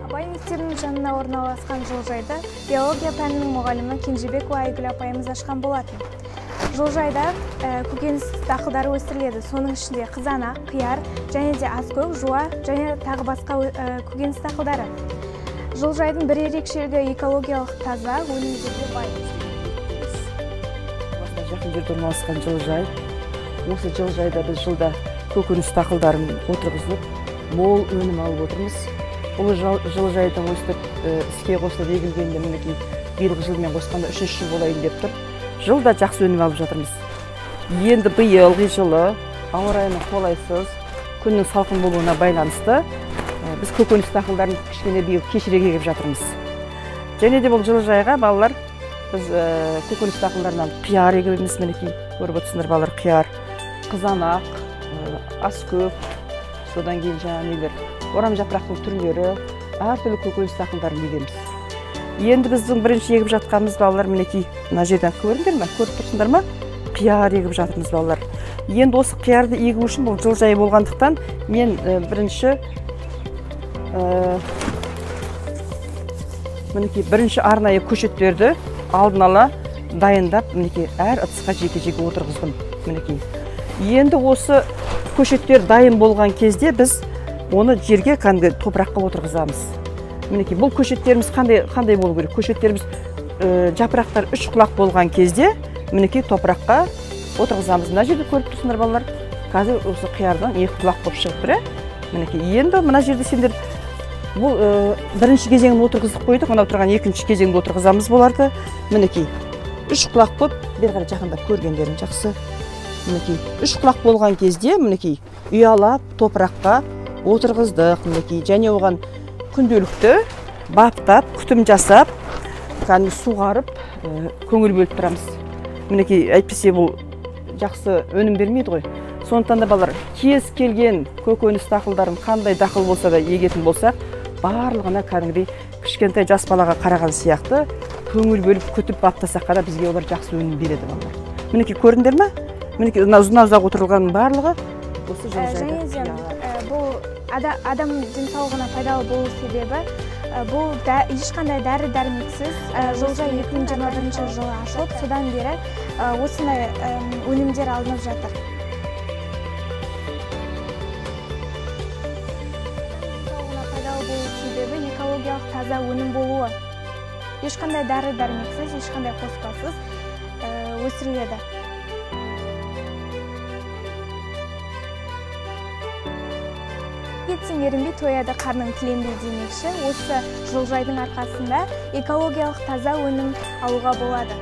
Абай мектебінің жанына орналасқан жылыжайды биология пәнінің мұғалімі Кенжебекова Айгүл апайымыз ашқан болатын. Жылыжайда көкөніс дақылдары өсіріледі. Соның ішінде қызанақ, қияр және де аскөк, жуа және тағы басқа көкөніс дақылдары. Жылыжайдың бір ерекшелігі экологиялық таза өнімдерге бай. Жақын жерде орналасқан жылыжай. Осы жылыжайда біз жылда көкөніс дақылдарын отырғызып, мол өнім алып отырмыз. Бұл жылыжайдың өстіп іске қосылып егілгенде мінекей биылғы жылмен қосқанда 3-ші жыл болайын деп тұр. Жылда жақсы өнім алып жатырмыз. Енді биылғы жылы ауа райының қолайсыз, күннің салқын болуына байланысты біз көкөніс дақылдарын кішкене биыл кешірек егіп жатырмыз. Және де бұл жылыжайға балалар біз көкөніс дақылдарынан қияр егеміз, мінекей көріп отырсыңдар балалар, қияр, қызанақ, аскөк, содан кейін жаңа нелер, орам жапырақтың түрлері, әртүрлі көкөніс дақылдарын егеміз. Енді біздің бірінші егіп жатқанымыз балалар мінекей мына жерден көрдіңдер ме, көріп тұрсыңдар ма? Қияр егіп жатырмыз балалар. Енді осы қиярды егу үшін бұл жылыжай болғандықтан мен бірінші мінекей бірінші арнайы көшеттерді алдын ала дайындап мінекей әр ыдысқа жеке-жеке отырғыздым мінекей. Енді осы көшеттер дайын болған кезде біз оны жерге кәдімгі топыраққа отырғызамыз. Мінекей бұл көшеттеріміз қандай болу керек? Көшеттеріміз жапырақтар 3 құлақ болған кезде мінекей топыраққа отырғызамыз. Мына жерде көріп тұрсыңдар балалар, қазір осы қиярдан 2 құлақ болып шығып тұр. Мінекей енді мына жерде сендер бұл бірінші кезеңін отырғызып қойдық, мынау тұрған екінші кезеңді отырғызамыз бұларды. Мінекей 3 құлақ болып, бері қарай жақындап көргендерің жақсы. Мінекей 3 құлақ болған кезде мінекей ұялап топыраққа отырғыздық мінекей, және оған күнделікті баптап, күтім жасап, кәдімгі суғарып, көңіл бөліп тұрамыз. Мінекей әйтпесе бұл жақсы өнім бермейді ғой. Сондықтан да балалар, кез келген көкөніс дақылдарын қандай дақыл болса да егетін болсақ, барлығына кәдімгідей кішкентай жас балаға қараған сияқты көңіл бөліп күтіп баптасақ қана бізге олар жақсы өнім береді балалар. Мінекей көрдіңдер ме? Мінекей мына ұзын-ұзақ отырылғанның барлығы осы жылыжайда. Және де бұл адам денсаулығына пайдалы болу себебі бұл ешқандай дәрі-дәрмексіз. Жылыжай 2021 жылы ашылып, содан бері осындай өнімдер алынып жатыр. Денсаулығына пайдалы болу себебі экологиялық таза өнім болуы. Ешқандай дәрі-дәрмексіз, ешқандай қоспасыз өсіріледі. Етсең ерінбей тояды қарның тіленбей демекші, осы жылыжайдың арқасында экологиялық таза өнім алуға болады.